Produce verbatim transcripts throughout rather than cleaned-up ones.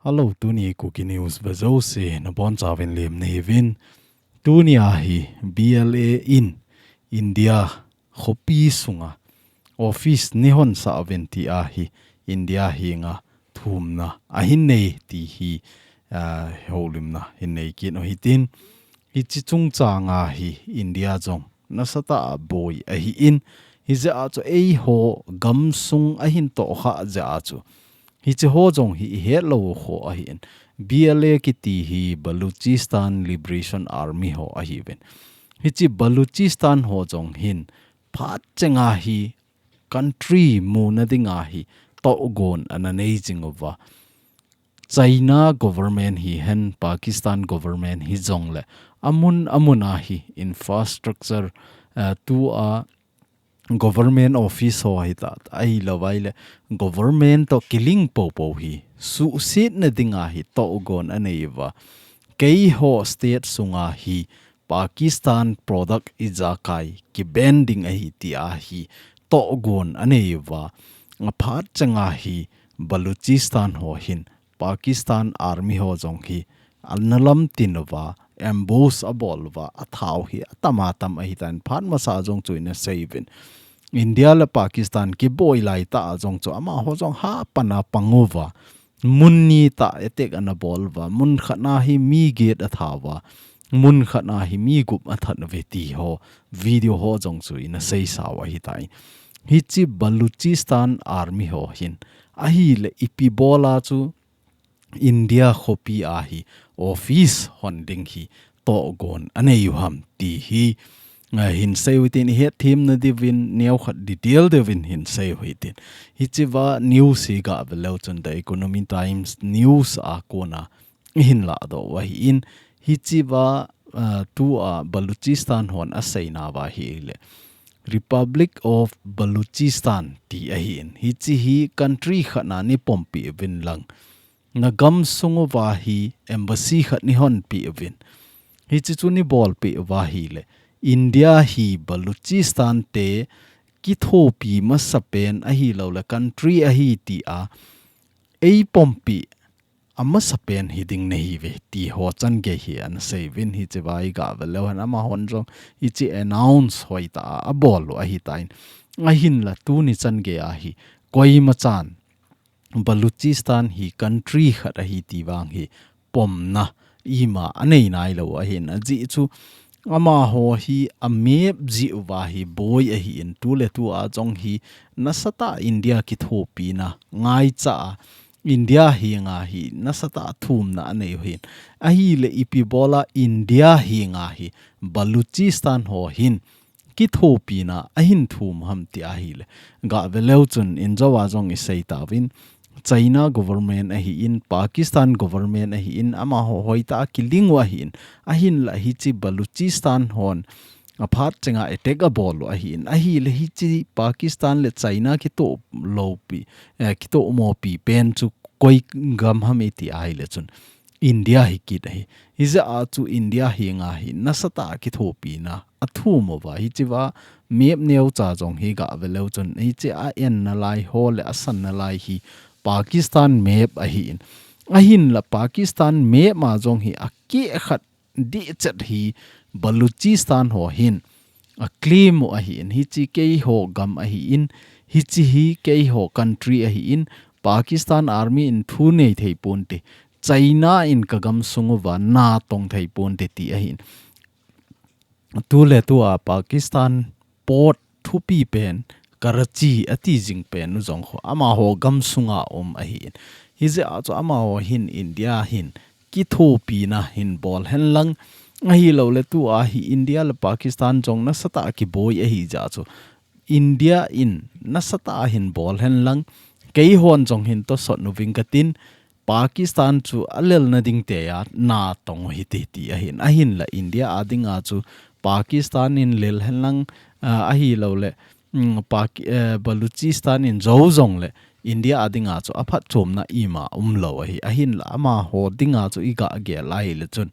Hello, tuni Kuki News vejouse nabonchauvin lemna hiuvin. Tuni ahi B L A in India khopi sunga office neihonsah uvin ti ahi India henga thumna ahin nei ti hi, ah, houlimna hin nei kit u hitin. Hiche chungchanga hi India jong nasatah a boi ahin, hijeh a chu eiho gamsung ahin tohkhah jeh a chu hiche ho jong hi ihet lou ho ahin. B L A kiti hi Baluchistan Liberation Army ho ahiuvin. Hiche Baluchistan ho jong hin phat chenga hi country muna dinga hi tohgon ana nei jing uva. China government hihen, Pakistan government hijongle, amun amun a hi infrastructure, eh, tua government office ho hita, ahilouva ahile government toh kiling popo hi suhsetna dinga hi tohgon anei uva. Keiho state sunga hi Pakistan product ijakai kiban ding ahi ti ahi tohgon anei uva. Aphat chenga hi Baluchistan ho hin Pakistan Army ho jong hi ana lamtin uva, ambush abol uva, athau hi atam atam ahitan, phat masa jong chu ina sei uvin. India le Pakistan kiboi laitah a jong chu amaho jong hapan a pang uva, mun ni tah attack ana bol uva, mun khat na hi mi get atha uva, mun khat na hi mi gup athat uve ti ho, video ho jong chu ina seisa u ahitai. Hiche Baluchistan Army ho hin ahile ipi bola chu India khopi a hi office hon ding hi tohgon anei u ham ti hi, eh, hin sei u hitin, ihet themna diuvin neokhat detail diuvin hin sei u hitin. Hichea news hi gah ve leu chun The Economy Times news a kona ihin lahdoh u ahin, hichea, eh, tua Baluchistan hon aseina uva ahile Republic of Baluchistan ti ahin. Hiche hi country khat na nei pompi uvin lang, na gamsung uva hi embassy khat nei honpi uvin, hiche chu nei bolpi uva ahile India hi Baluchistan te kithopi masapen ahilouleh country ahi tia eipompi amasapen hiding nahiuve ti ho changei hi ana sei uvin. Hichea igah ve leu hen amahon jong hiche announce hoitah a abol u ahitan, ahinla tuni changei a hi koimachan Baluchistan hi country khat ahi ti vang hi pomna ima anei nailou ahin, ajeh chu amaho hi a map jeh uva hi boi ahin, tuletua jong hi nasatah India kithopina ngaicha a India henga hi nasatah thumna anei u ahin. Ahile ipi bola India henga hi Baluchistan ho hin kithopina ahin thum ham ti ahile, gah ve leu chun injouva jong isei tauvin, China government ahin, Pakistan government ahin, amaho hoitah a kiling u ahin, ahinla hiche Baluchistan hon aphat chenga attack abol u ahin, ahile hiche Pakistan le China kitoh loupi, eh, kitoh mopi pen chu koi gam ham iti ahile chun India hi kit ahi. Hijeh a chu India henga hi nasatah kithopina athum uva, hichea map neocha jong hi gah ve leu chun hiche a enna lai ho le asanna lai hi Pakistan map ahin. Ahinla Pakistan map ma jong hi akeh khat dihchet hi Baluchistan ho hin aclaim u ahin, hiche keiho gam ahin, hiche hi keiho country ahin, Pakistan Army in thu nei thei ponte, China in ka gamsung uva na tong thei ponte ti ahin. Tuletua Pakistan port thupi pen Karachi ati jing pen u jong khu amaho gamsunga um ahin. Hijeh a chu amaho hin India hin kithopina hin bol hen lang, ahilouleh tua hi India le Pakistan jong nasatah a kiboi ahi jeh a chu India in nasatah a hin bol hen lang, keihon jong hin tosot uving katin, Pakistan chu alelna ding tia na tong u hite ti ahin. Ahinla India a dinga chu Pakistan in lel hen lang, ah, ahilouleh, mm, Pak-, eh, Baluchistan in jou jongle India a dinga chu aphatchomna ima umlou ahi. Ahinla amaho dinga chu igah gel ahile chun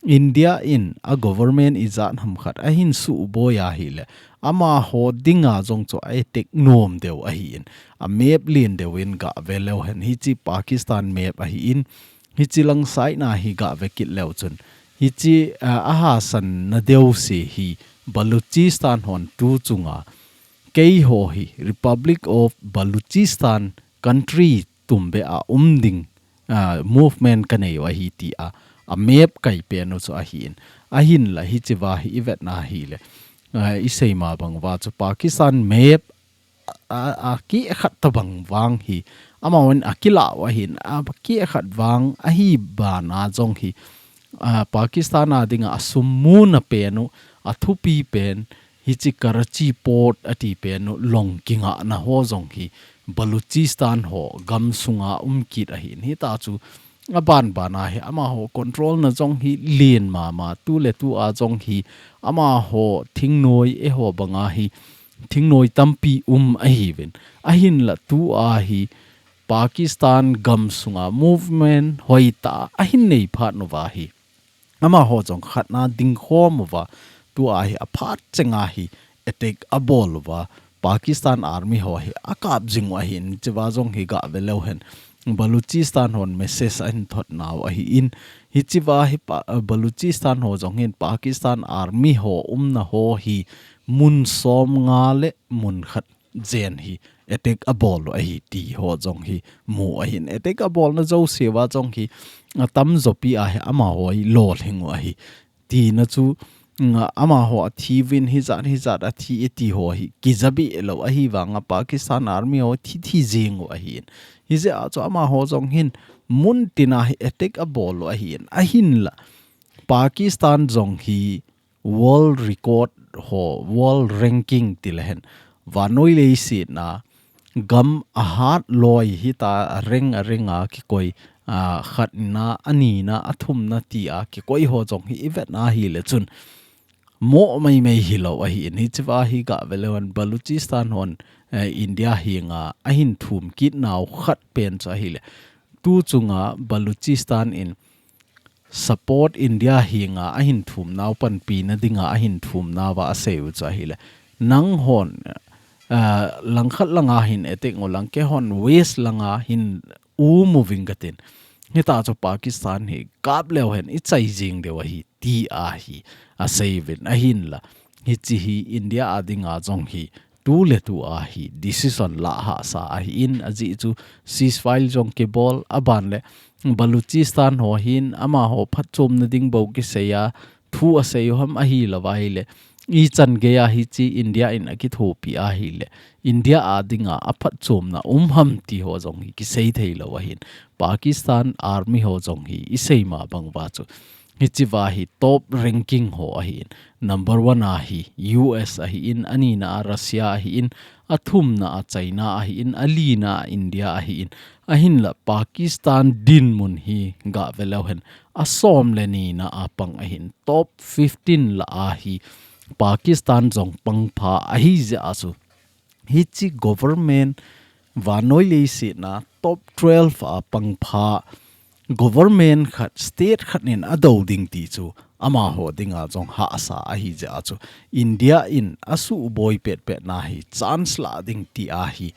India in a government ijat ham khat ahin suboi ahile, amaho dinga jong chu a attack nom deu ahin, a map len deu in gave leu hen, hiche Pakistan map ahin, hiche lang side na hi gave kit leu chun, hiche, ah, a hasan na deu se hi Baluchistan hon tu chunga, keiho hi Republic of Baluchistan country tumbe a um ding, ah, movement ka nei u ahi tia, a map kai pen u chu ahin. Ahinla hiche va hi i vetna hile, ah, i seima bang uva chu Pakistan map a, a kikhat tabang vang hi, amahon a kilah u ahin, a kikhat vang ahi bana jong hi, ah, Pakistan a dinga a sum muna pen u, a thupi pen, hiche Karachi port ati pen u, long kingahna ho jong hi, Baluchistan ho gam sunga um kit ahin, hita chu, a ban bana hi, amaho control na jong hi len mama, tu le tu a jong hi, amaho thingnoi eiho banga hi, thingnoi tampi um ahiuvin. Ahinla tu a hi, Pakistan gam sunga movement hoitah a ahin nei phat uva hi, amaho jong khatna dingkhom uva, tu a hi a phat chenga hi attack abol uva, Pakistan Army ho hi a kap jing u ahin, hiche va jong hi gave leu hen, Baluchistan hon message ahin thot nau ahin, hiche va hi Pa-, Baluchistan ho jong hin Pakistan Army ho umna ho hi mun som nga le mun khat jen hi attack abol u ahi ti ho jong hi mu ahin, attack abolna jouse uva jong hi a tamjo pi a hi amaho hi lolhing u ahi. Tina chu, nga, amaho a thi uvin hijat, hijat a thi iti ho hi, kijabi lou ahi vanga Pakistan Army ho thi thi jing u ahin. Hijeh a chu amaho jong hin mun tina hi attack abol u ahin. Ahinla, Pakistan jong hi world record ho, world ranking ti le hen, vannoi leiset na gam a hat loi hita a reng a reng a kikoi, a, khatna, anina, a thumna ti a kikoi ho jong hi i vetna hile chun mo mai mai hilou ahin, hiche va hi gave leu hen Baluchistan hon, eh, India henga ahin thum kit nau khat pen chu ahile, tu chunga Baluchistan in support India henga ahin thum nau, panpina dinga ahin thum nauva asei u chu ahile, nanghon, ah, langkhat langa hin attack u lang, keihon west langa hin um uving katin. Hita chu Pakistan hi kap leu hen i chai jing deu ahi ti a hi asei uvin, ahinla hiche hi India a dinga jong hi tu le tu a hi decision lah hahsa ahin, ajeh chu ceasefire jong kibol, aban le Baluchistan ho hin amaho phatchomna ding bou kisei a, thu asei u ham ahilou va ahile, ichan gei a hiche India in akithopi ahile, India a dinga a phatchomna um ham ti ho jong hi kisei thei lou ahin. Pakistan Army ho jong hi i seima bang uva chu, hiche va hi top ranking ho ahin. Number one a hi U S ahin, anina a Russia ahin, a thumna a China ahin, a lina a India ahin. Ahinla Pakistan dinmun hi gave leu hen, a som le nina a pang ahin. Top fifteen lah a hi Pakistan jong pang pha ahi jeh a chu, hiche government, vannoi leiset na top twelve a pang pha government khat, state khat in a do ding ti chu amaho dinga jong hahsa ahi jeh a chu, India in a suboi pet pet na hi chance lah ding ti a hi,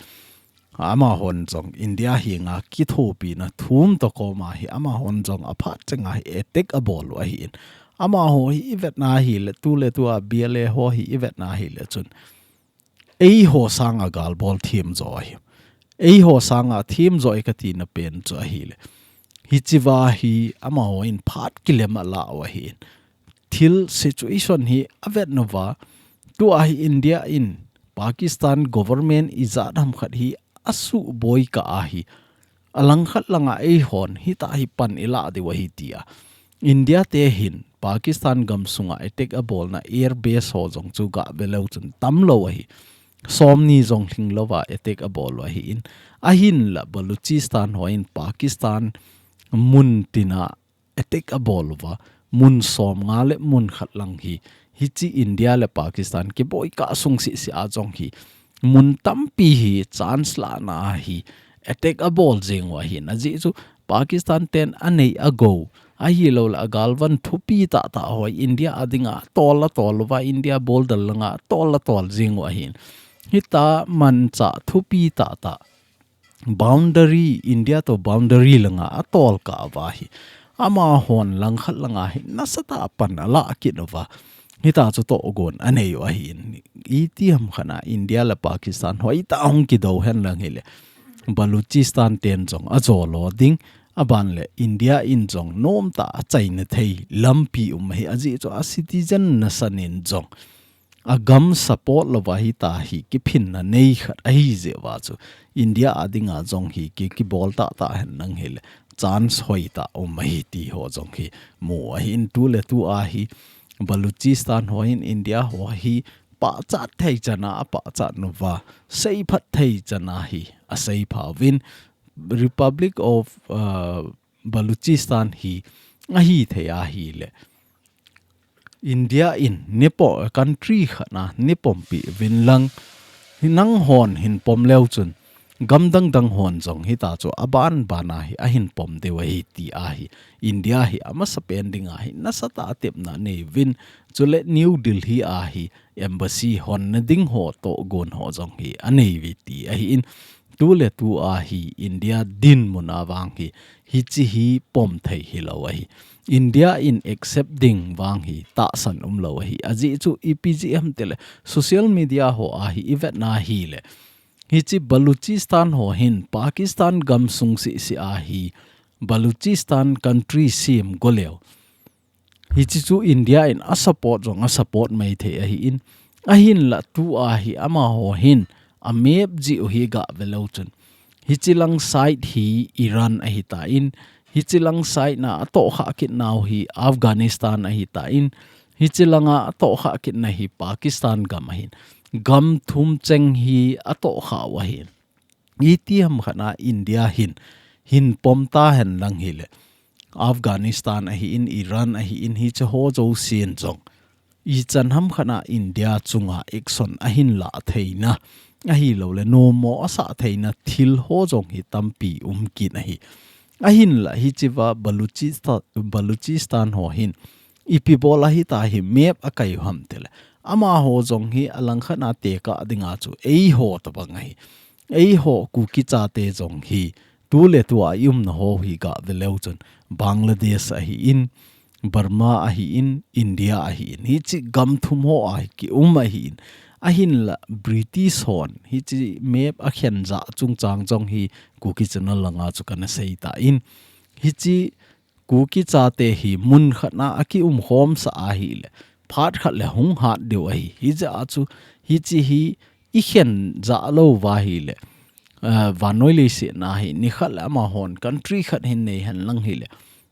amahon jong India henga kithopina thum toh koma hi amahon jong a phat chenga hi attack abol u ahin. Amaho hi i vetna hile, tu le tu a B L A ho hi i vetna hile chun, eiho sanga galbol themjo ahi. Eiho sanga themjo ahi katina pen chu ahile, hiche va hi amaho in phat kilem a lah u ahin. Thil situation hi a vet nauva, tu a hi India in Pakistan government ijat ham khat hi a suboi kah a hi, a langkhat langa eihon hita hi pan i lah diu ahi tia, India te hin Pakistan gam sunga attack abolna air base ho jong chu gave leu chun tamlou ahi. Somni jong lhing louva attack abol u ahin. Ahinla Baluchistan ho in Pakistan mun tina attack abol uva, mun som nga le mun khat lang hi, hiche India le Pakistan kiboi kah sung sisi a jong hi, mun tampi hi chance lahna a hi attack abol jeng u ahin. Ajeh chu Pakistan ten anei agou Ahilouleh agalvan thupi tahtah ho India a dinga tol a tol uva, India border langa tol a tol jing u ahin. Hita manchah thupi tahtah boundary, India to boundary langa atol kah uva hi, amahon langkhat langa hi nasatah a pan ala kit uva, hita chu tohgon anei u ahin. Itiham khat a India le Pakistan hoitah a hung kidou hen lang hile, Baluchistan ten jong ajolo ding, aban le India in jong nomtah a achaina thei lampi um ahi, ajeh chu a citizen nasan in jong agam support louva hita hi kiphinna nei khat ahi jeh uva chu India a dinga jong hi ki, kibol tahtah hen lang hile chance hoitah um ahi ti ho jong hi mu ahin. Tu le tu a hi Baluchistan ho hin India ho hi pachat thei chan a apachat uva, seiphat thei chan a hi aseipha uvin, Republic of, uh, Baluchistan hi ahithei ahile India in neipom, country khat a neipompi uvin lang, hi nanghon hin pom leu chun gam dang dang hon jong hita chu aban ban a hi ahin pom diu ahi ti a hi India hi amasapen dinga hi nasatah a tepna nei uvin, chule New Delhi a hi embassy honna ding ho tohgon ho jong hi anei uve ti ahin. Tu le tu a hi India dinmun a vang hi hiche hi pom thei hilou ahi. India in accept ding vang hi tahsan umlou ahi. Ajeh chu ipi jeh ham tile social media ho a hi ivet na hile, hiche Baluchistan ho hin Pakistan gam sung seh seh a hi Baluchistan country sem go leu, hiche chu India in asupport jong asupport mai thei ahin. Ahinla tu a hi amaho hin a map jeh u hi gah ve leu chun, hiche lang side hi Iran ahitan, hiche lang side na atohkhah kit nau hi Afghanistan ahitan, hiche langa atohkhah kitna hi Pakistan gam ahin. Gam thum cheng hi atohkhah u ahin. Itiham khat a India hin, hin pom ta hen lang hile, Afghanistan ahin, Iran ahin, hiche ho jousen jong ichan ham khat a India chunga action ahin lah theina, ahilouleh nommo asah theina thil ho jong hi tampi um kit ahi. Ahinla hichea Baluchista-, Baluchistan ho hin ipi bol a hita hi map akai u ham tile, amaho jong hi alangkhat a tekah dinga chu eiho tobang ahi. Eiho Kuki chate jong hi tu le tu a i umna ho hi gah ve leu chun Bangladesh ahin, Burma ahin, India ahin, hiche gam thum ho a hi ki um ahin. Ahinla British hon hiche map akhen jah chungchang jong hi Kuki Channel langa chu kana seitan, hiche Kuki chate hi mun khat a aki umkhomsah ahile, phat khat le hung hat diu ahi. Hijeh a chu hiche hi ikhen jah lou uva ahile, eh, vannoi leiset na hi nikhat le amahon country khat hin nei hen lang hile,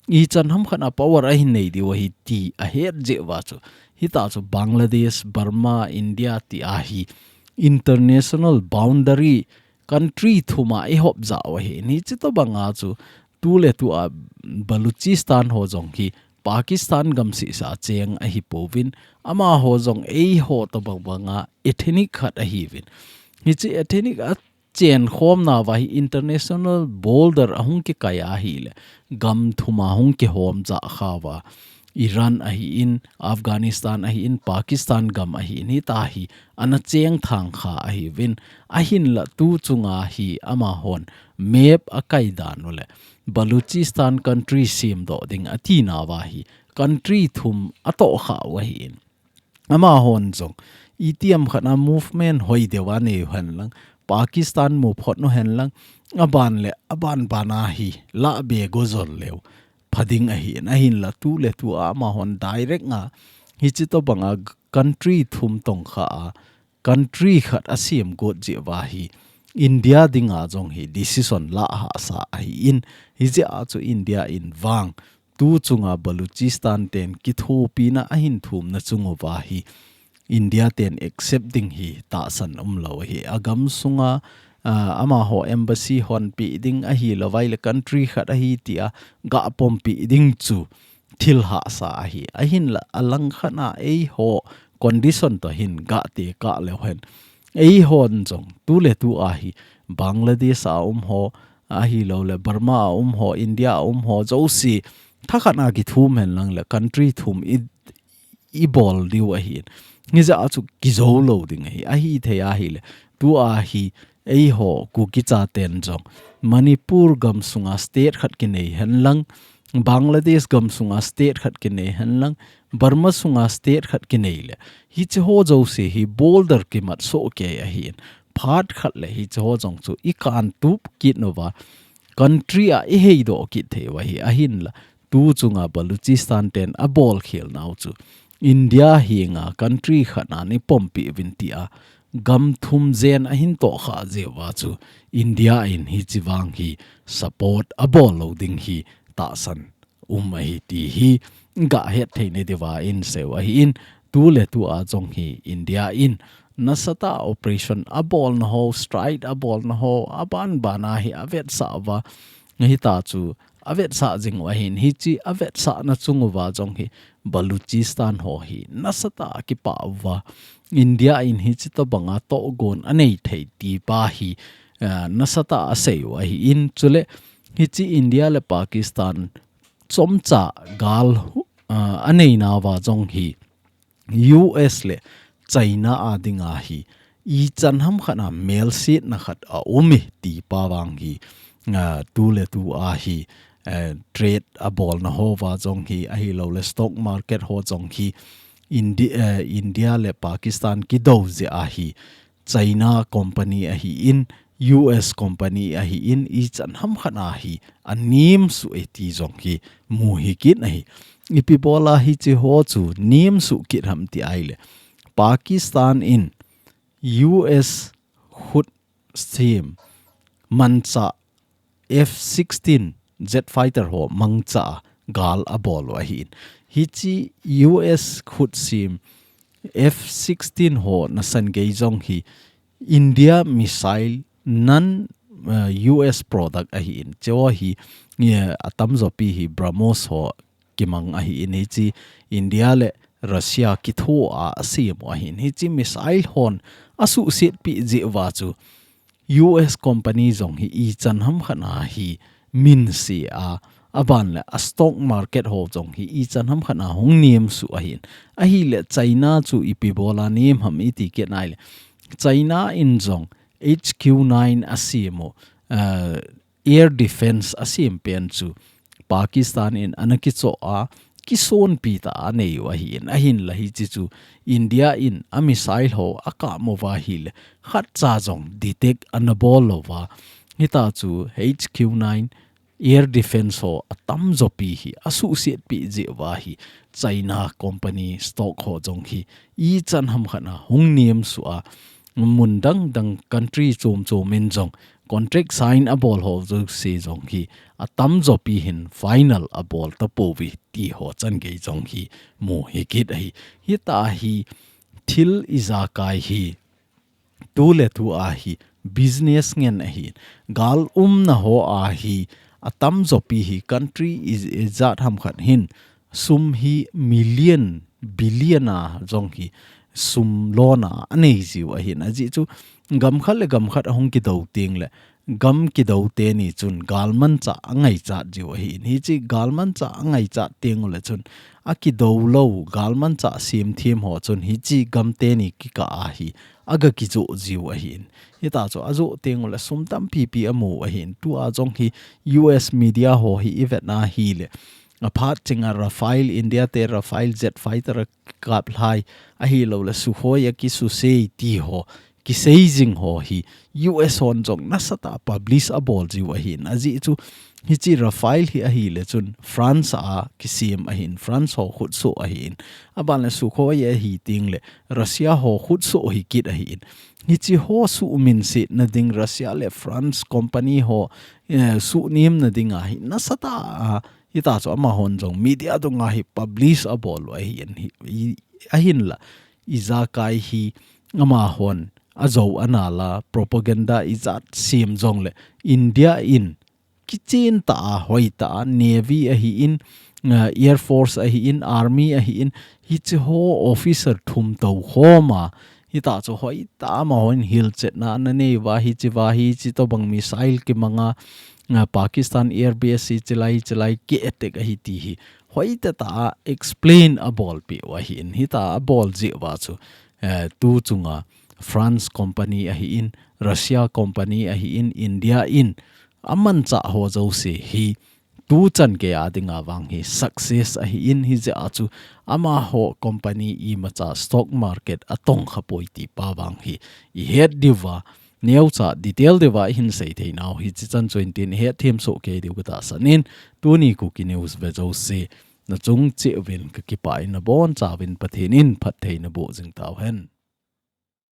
ichan ham khat a power ahin nei diu ahi ti ahet jeh uva chu, hita chu Bangladesh, Burma, India ti a hi international boundary country thum a ihop jah u ahi. Hiche tobang a chu tu le tu a Baluchistan ho jong hi Pakistan gam seh seh a cheng ahipouvin, amaho jong eiho tobang bang a ethnic khat ahiuvin. Hiche ethnic a chenkhomna uva hi international border ahung kikai ahile, gam thum a hung kihom jah kha uva, Iran ahin, Afghanistan ahin, Pakistan gam ahin, hita hi ana cheng thang kha ahiuvin. Ahinla tu chunga hi amahon map akai dan u le Baluchistan country semdoh ding ati nauva hi country thum atohkhah u ahin. Amahon jong itiham khat a movement hoi deu anei u hen lang, Pakistan mu phot u hen lang, aban le aban ban a hi lah be go jol leu pha ding ahin. Ahinla tu le tu a amahon direct nga hiche tobang a country thum tongkha a country khat asem got jeh uva hi India dinga jong hi decision lah hahsa ahin. Hijeh a chu India in vang tu chunga Baluchistan ten kithopina ahin thumna chung uva hi India ten accept ding hi tahsan umlou ahi. Agam sunga, ah, amaho embassy honpeh ding ahilou vai le country khat ahi tia gah pompeh ding chu thil hahsa ahi. Ahinla alangkhat a eiho condition toh hin gah tekah leu hen, eihon jong tu le tu a hi Bangladesh a um ho, ahilou le Burma a um ho, India a um ho jouse thakhat a kithum hen lang le country thum i, i bol diu ahi. Hijeh a chu kijo lou ding ahi. Ahi thei ahile. Tua hi eiho Kuki chaten jong Manipur gam sunga state khat kinei hen lang, Bangladesh gam sunga state khat kinei hen lang, Burma sunga state khat kinei le. Hiche ho jouse hi border kimat soh kei ahi. Phat khat le hiche ho jong chu i kan tup kit uva, country a i heidoh kit thei u ahi, ahin la. Tu chunga Baluchistan ten a bol khel nau chu India henga country khat a nei pompi uvin tia gam thum jen ahin tohkha jeh uva chu India in hiche vang hi support a bol lou ding hi tahsan um ahi ti hi ga het thei nei diuva in sei u ahi in, tu le tu a jong hi India in nasatah a operation a bolna ho, strike a bolna ho, a ban ban a hi a vetsah uva, hita chu a vetsah jing u ahin, hiche a vetsahna chung uva jong hi Baluchistan ho hi nasatah a kipah uva, India in hiche tobanga tohgon a nei thei ti pa hi, ah, nasatah a sei u ahi in, chule hiche India le Pakistan chomcha gal hu-, ah, a nei nauva jong hi U S le China a dinga hi ichan ham khat a melsetna khat a um e ti pa vang hi, ah, tu le tu a hi, eh, trade a bolna ho uva jong hi, ahilou le stock market ho jong hi, Indi-, eh, India le Pakistan kidou jeh a hi, China company ahi in, U S company ahi in, ichan ham khat a hi a nem suh e ti jong hi mu hi kit ahi. Ipi bol a hiche ho chu nem suh kit ham ti ahile, Pakistan in U S khutsem manchah F sixteen jet fighter ho mangcha gal a bol u ahi in. Hiche U S khutsem F sixteen ho nasan gei jong hi India missile non, uh, U S product ahi in. Cheho hi, eh, a tamjo pi hi BrahMos ho kimang ahi in, hiche India le Russia kitho a a sem u ahi in. Hiche missile hon a suhset pi jeh uva chu U S company jong hi ichan ham khat a hi minse a, a ban le a stock market ho jong hi ichan ham khat a hung nem suh ahi in. Ahile China chu ipi bol a nem ham i ti kit nai le, China in jong H Q nine a sem u, uh, air defense a sem pen chu Pakistan in ana kichoh a, kisonpi tah a nei u ahi in, ahin la hiche chu India in a missile ho a kap mo uva ahile, khatcha jong detect ana bol lou uva. Hita chu H Q nine air defense ho a tamjo pi hi a suhset pi jeh uva hi China company stock ho jong hi ichan ham khat a hung nem suh a, mun dang dang country chom chom in jong contract sign a bol ho jouse jong hi a tamjo pi hin final a bol tapouve ti ho chan gei jong hi mu hi kit ahi. Hita hi thil ijakai hi tu le tu a hi business ngen ahi. Gal umna ho a hi a tamjo pi hi country i, ijat ham khat hin sum hi million, billion a jong hi sum lona a nei jiu ahi in. Ajeh chu gam khat le gam khat a hung kidou teng le gam kidou teni chun galmanchah a ngaichat jiu ahi in. Hiche galmanchah a ngaichat teng u le chun a kidou lou galmanchah semthem ho chun hiche gam teni kikah a hi a ga kijoh jiu ahi in. Hita chu a joh teng u le sum tampi pi a mu ahi in. Tu a jong hi U S media ho hi i vet na ahile, a phat ching a Rafale, India te Rafale jet fighter a kap lhai, ahilou le Sukhoi a kisusei ti ho, kisei jing ho hi U S hon jong nasatah a publish a bol jiu ahi in. Ajeh chu hiche Rafale hi ahile chun France a kisem ahi in, France ho khutsoh ahi in. A ban le Sukhoi ahi teng le Russia ho khutsoh hi kit ahi in. Hiche ho suhminsetna ding, Russia le France company ho, eh, suhnemna ding a hi nasatah a, hita chu amahon jong media dunga hi publish a bol u ahi in hi, i, ahin la ijakai hi amahon a jo ana la propaganda ijat sem jong le India in kichen tah a, hoi tah a, Navy ahi in, uh, Air Force ahi in, Army ahi in, hiche ho officer thum tou khom a, hita chu hoi tah a amahon hilchetna ana nei uva, hiche uva hiche tobang missile kimang a, Pakistan Airbase hi chilai chilai ki attack ahi ti hi hoitah a explain abolpeh u ahin, hita abol jeh uva chu, eh, tu chunga France company ahin, Russia company ahin, India in amanchah ho jouse hi tuchan gei a dinga vang hi success ahin, hijeh a chu amaho company imacha stock market atongkha poi ti pa vang hi ihet diuva, neocha detail diuva ihin sei theinau hi chichan chu intin ihet them soh kei diu katahsan in, tuni Kuki News ve jouse nachung cheh uvin kakipah in, nabonchauvin Pathen in phatthei naboh jing tauhen.